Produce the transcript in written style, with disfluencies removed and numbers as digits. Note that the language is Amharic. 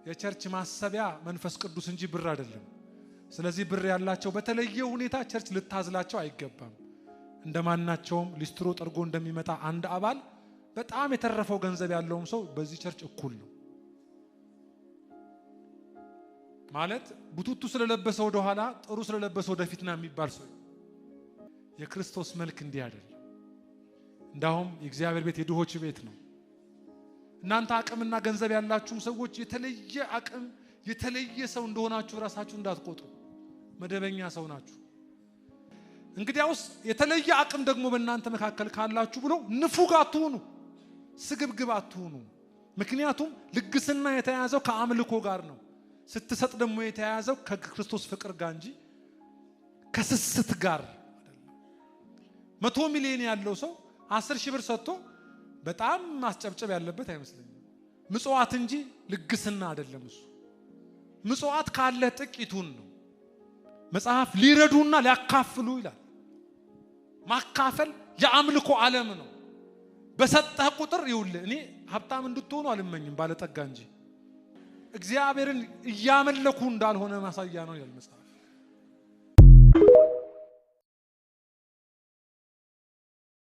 የ church ማሰቢያ መንፈስ ቅዱስ እንጂ ብር አይደለም። ስለዚህ ብር ያላቸው በተለየ ሁኔታ church ልታዝላቸው አይገባም። እንደማናቸውም ሊስትሮ ጠርጎ እንደሚመጣ አንድ አባል በጣም የተረፈው ገንዘብ ያለውም ሰው በዚህ church እኩል ነው። ማለት ቡቱቱ ስለለበሰ ወደ ኋላ፣ ጥሩ ስለለበሰ ወደፊት ና የሚባል ሰው የክርስቶስ መልክ እንዲህ አይደለም። እንዳውም የእግዚአብሔር ቤት የድሆች ቤት ነው። እናንተ አቅምና ገንዘብ ያላችሁም ሰዎች የተለየ አቅም የተለየ ሰው እንደሆናችሁ ራሳችሁ እንዳትቆጥሩ፣ መደበኛ ሰው ናችሁ። እንግዲያውስ የተለየ አቅም ደግሞ በእናንተ መካከል ካላችሁ ብሎ ንፉግ አትሁኑ፣ ስግብግብ አትሁኑ። ምክንያቱም ልግስና የተያያዘው ከአምልኮ ጋር ነው። ስትሰጥ ደግሞ የተያያዘው ከክርስቶስ ፍቅር ጋር እንጂ ከስስት ጋር አይደለም። 100 ሚሊዮን ያለው ሰው 10,000 ብር ሰጥቶ በጣም ማስጨብጨብ ያለበት አይመስለኝም። ምጽዋት እንጂ ልግስና አይደለም። እሱ ምጽዋት ካለ ጥቂቱን ነው። መጽሐፍ ሊረዱና ሊያካፍሉ ይላል። ማካፈል የአምልኮ ዓለም ነው። በሰጠህ ቁጥር ይውልህ። እኔ ሀብታም እንድትሆኑ አልመኝም፣ ባለጠጋ እንጂ። እግዚአብሔርን እያመለኩ እንዳልሆነ ማሳያ ነው ይላል መጽሐፍ።